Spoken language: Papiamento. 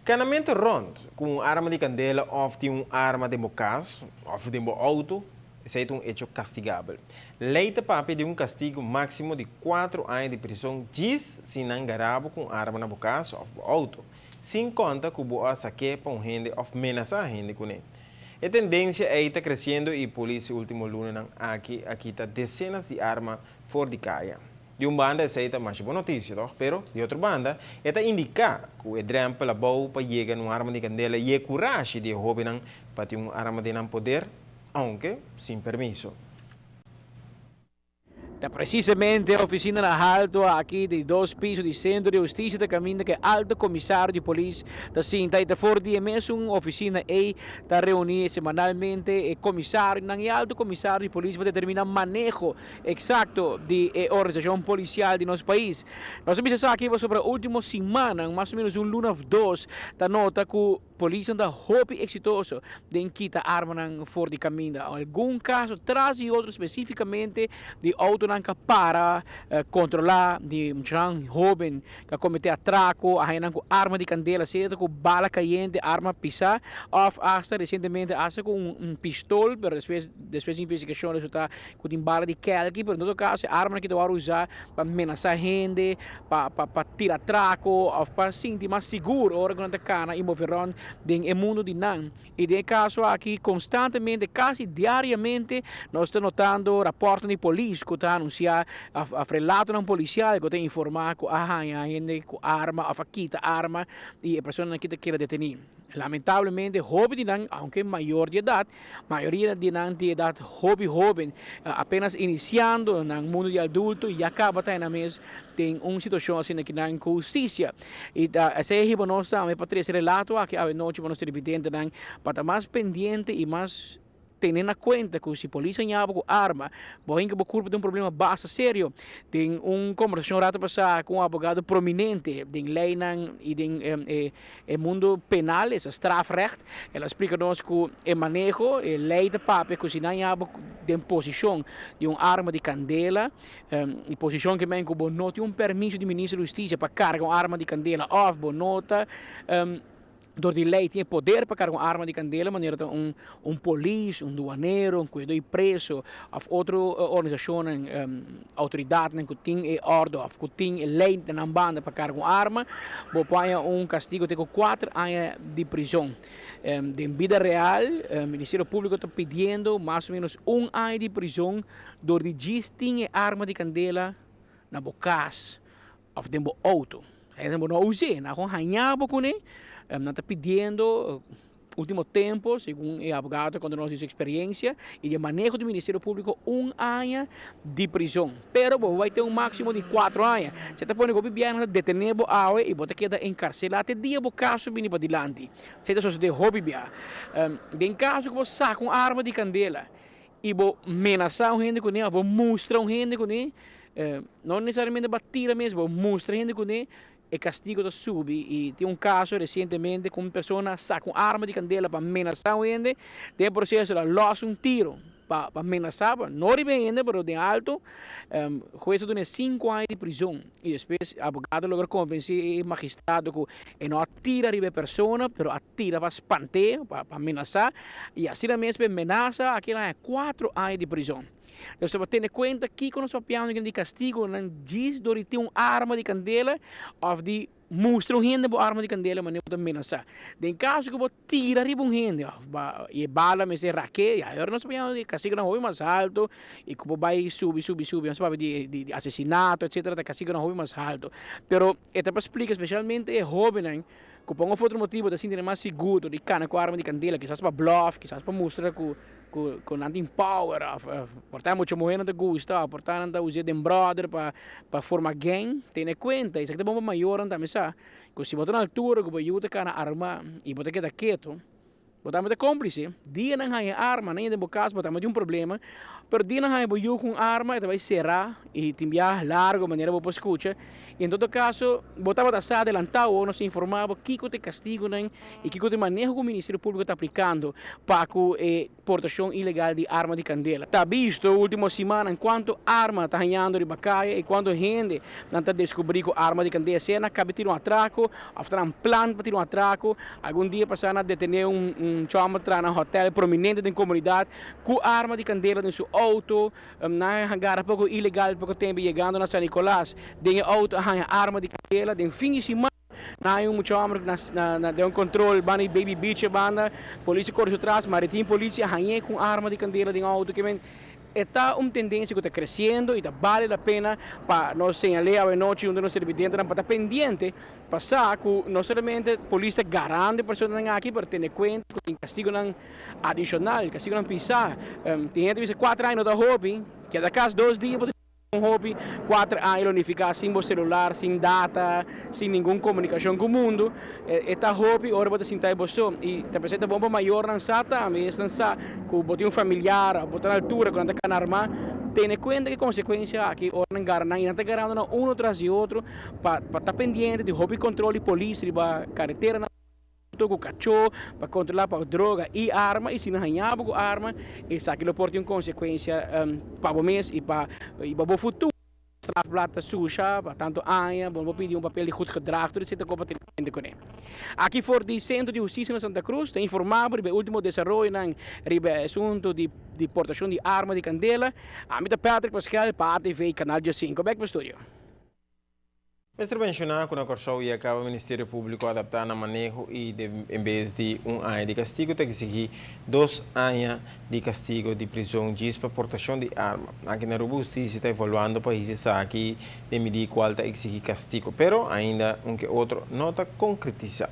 Kanamentu rònt ku un arma di kandela òf tin un arma den bo kas òf den bo outo, esei ta un echo kastigabel. Lei ta papia di un kastigu máksimo di kuatro aña di prison djis si nan gara bo ku un arma na bo kas òf bo outo, sin konta ku bo a sak'é pa un hende òf menasá hende kuné. E tendensia ei ta kresiendo i polis e último lunanan aki a kita desenas di arma for di kaya. Di un banda esei ta masha bon notisia tòg, pero di otro banda e ta indiká ku e drèmpel abou pa yega na un arma di kandela i e kurashi di e hóbennan pa tin un arma den nan poder, ounke sin permiso. Ta presisamente e ofisina na halto aki di dos piso di Sentro di Hustisia ta kaminda ku e Alto Komisario di Polis ta sinta i ta for di e mesun ofisina ei ta reuní semanalmente e komisarionan i Alto Komisario di Polis pa determiná maneho Eksakto di e organisashon polisial di nos pais. Nos a bisa esaki pasobra ultimo simannan, mas o menos un luna of dos, ta nota ku polisnan ta hopi eksitoso den kita armanan for di kaminda. Algun kaso tras di otro spesifikamente di outonan ka para kontrolá di muchanan hoben ka kometé atrako, a haña nan ku arma di kandela, sea ta ku bala kayente, arma pisá òf asta resientemente asta ku un pistol, pero despues despues di investigashon resultá ku tin bala di kèlki, pero en todo kaso e armanan ki ta wòrdu usá pa menasá hende, pa pa pa tira atrako òf pa sinti mas sigur ora ku nan ta kana i move rònt den e mundu di nan. I den e kaso aki konstantemente, kasi diariamente, nos ta notando rapòrtnan di polis ku ta anunsiá òf òf relatonan polisial ku ta informá ku a haña hende ku arma òf a kita arma i e personanan aki ta keda detení. Lamentablemente hopi di nan, aunke mayor di edat, Mayoria di nan di edat hopi hoben, apenas inisiando nan mundu di adulto ya kaba ta nan mes den un situashon asina ki nan ku hustisia. I ta esei a hiba nos tambe pa trese relato aki awe nochi pa nos televidentenan pa ta mas pendiente i mas tene na kuenta ku si polis a ñaba ku arma bo hinka bo kurpa den un problema basta serio. Den un kombersashon rato pasá ku un abogado prominente den leinan i den e E mundo penal, esa strafrecht, el a splica nos cu e maneho, e ley ta papia cu si nan yaba den posicion di un arma di candela, y posicion ke men cu bo no tin un permiso di Minister di Husticia pa carga un arma di candela of bo no ta door di ley tin e poder pa carga un arma di candela manera ta un un polis, un duanero, un cuidador di preso of otro organisacionnan, autoridadnan cu tin e ordo of cu tin e ley den nan banda pa carga un arma, bo por haña un castigo te cu cuater aña di prison. Den bida real, Ministerio Publico ta pidiendo mas o menos un aña di prison door di djis tin e arma di candela na bo cas of den bo auto. Hende bo no a us'é, nan a kon haña bo kuné, nan ta pidiendo ultimo tempo, segun e abogado ta konta nos di su eksperensia i di e maneho di Ministerio Públiko, un aña di prizon. Pero bo bai ten un máksimo di kuatro aña. Si ta pone ku hopi biaha nan ta detené bo awe i bo ta keda enkarselá te dia bo kaso bini padilanti. Esei ta sosodé hopi biaha. Den kaso ku bo saka un arma di kandela i bo menasá un hende kuné òf bo mustra un hende kuné, no nesesariamente bo a tira mes, bo mustra hende kuné, e kastigo ta subi. I tin un kaso resientemente ku un persona a saka un arma di kandela pa menasá un hende, den e proseso el a lòs un tiro pa pa menasá, no riba e hende pero den alto, hues a dun'é sinku aña di prizon i despues abogado a logra konvensé e magistrado ku e no a tira riba e persona pero a tira pa spant'é, pa menasá, i asina mes pa e menasa a keda haña kuatro aña di prizon. Nos ta tene kuenta kiko nos papiando di kastigunan djis dor di tin un arma di kandela òf di mustra un hende bo arma di kandela manera bo ta menasá. Den kaso ku bo tira riba un hende òf i e bala mester rak'é, ya ahora nos ta papiando di kastigunan hopi mas alto i ku bo bai subi subi subi nos ta papia di asesinato etsetera ta kastigunan hopi mas alto. Pero e ta pa splika spesialmente e hóbennan Ku pa un of otro motibu ta sinti nan mas sigur dor di kana ku arma di kandela, kisas pa blòf, kisas pa mustra ku ku ku nan tin power òf por ta mucha muhé nan ta gusta òf por ta nan ta us'é den bròder pa pa forma gèng. Tene kuenta, esaki ta bon pa mayornan tambe sa ku si bo ta na altura ku bo yu ta kana armá i bo ta keda ketu, bo tambe ta kómplise. Dia nan haña arma, nan yega den bo kas, bo tambe tin un problema. Pero dia nan haña bo yu ku un arma e ta bai será i tin biaha largo manera bo por skucha. I en todo kaso bo tabata sa adelantá awor nos a informá bo kiko ta e kastigunan i kiko ta e maneho ku Ministerio Públiko ta aplikando pa ku e portashon ilegal di arma di kandela. Ta bisto último simannan kuantu arma ta hañando riba kaya i kuantu hende nan ta deskubrí ku arma di kandela sea nan kabi tira un atrako òf ta nan plan pa tira un atrako. Algun dia pasá nan a detené un chòmber traha na hòtèl prominente den komunidat Ku arma di kandela den su outo, nan a gara poko ilegal poko tempu yegando na San Nicolas. Den e outo a haña arma di kandela. Den fin di siman nan haña un mucha hòmber na den un kontrol banda di Baby Beach e banda. Polis a kore su tras, Maritin Politie a hañ'é ku un arma di kandela den outo. Ke men e ta un tendensia ku ta kresiendo i ta bale la pena pa nos señal'é awe nochi huntu nos televidentenan pa ta pendiente. Pa sa ku no solamente polis ta garando e personanan aki, pero tene kuenta ku tin kastigunan adishonal, kastigunan pisá. Tin hende bisa kuater aña no ta hopi, keda kas dos dia bo ta un hopi, kuater aña lo nifiká sin bo selular, sin data, sin ningun komunikashon ku mundu. E ta hopi ora bo ta sinta e bo so. I ta pensá ta bon pa mayornan sa tambe, esnan sa ku bo tin un familiar òf bo ta na altura ku nan ta kana armá, tene kuenta ku e konsekuensia aki ora nan gara nan i nan ta garando nan uno tras di otro. Pa pa ta pendiente di hopi control di polis riba caretera nan ku cacho pa controla pa droga y arma y si nan haña bo ku arma esaki lo por tin un consecuencia pa bo mes y pa y pa bo futuro. Strafblad ta susha pa tanto aña bo no por pidi un papel di goed gedrag tur esei ta kopa tene kuenta kuné. Aki for di Centro di Husticia na Santa Cruz ta informa bo riba e ultimo desaroyonan riba e asunto di di portacion di arma di candela. Ami ta Patrick Pascal pa ATV Canal 5. Bek pa studio. Mester menshoná ku na Kòrsou ya kaba Ministerio Públiko adaptá na maneho i de en bes di un aña di kastigu ta eksigí dos aña di kastigu di prizon djis pa portashon di arma. Aki na Aruba hustisia ta evaluando pa hisa esaki den midí kual ta eksigí kastigu, pero ainda un ke otro no ta konkretisá.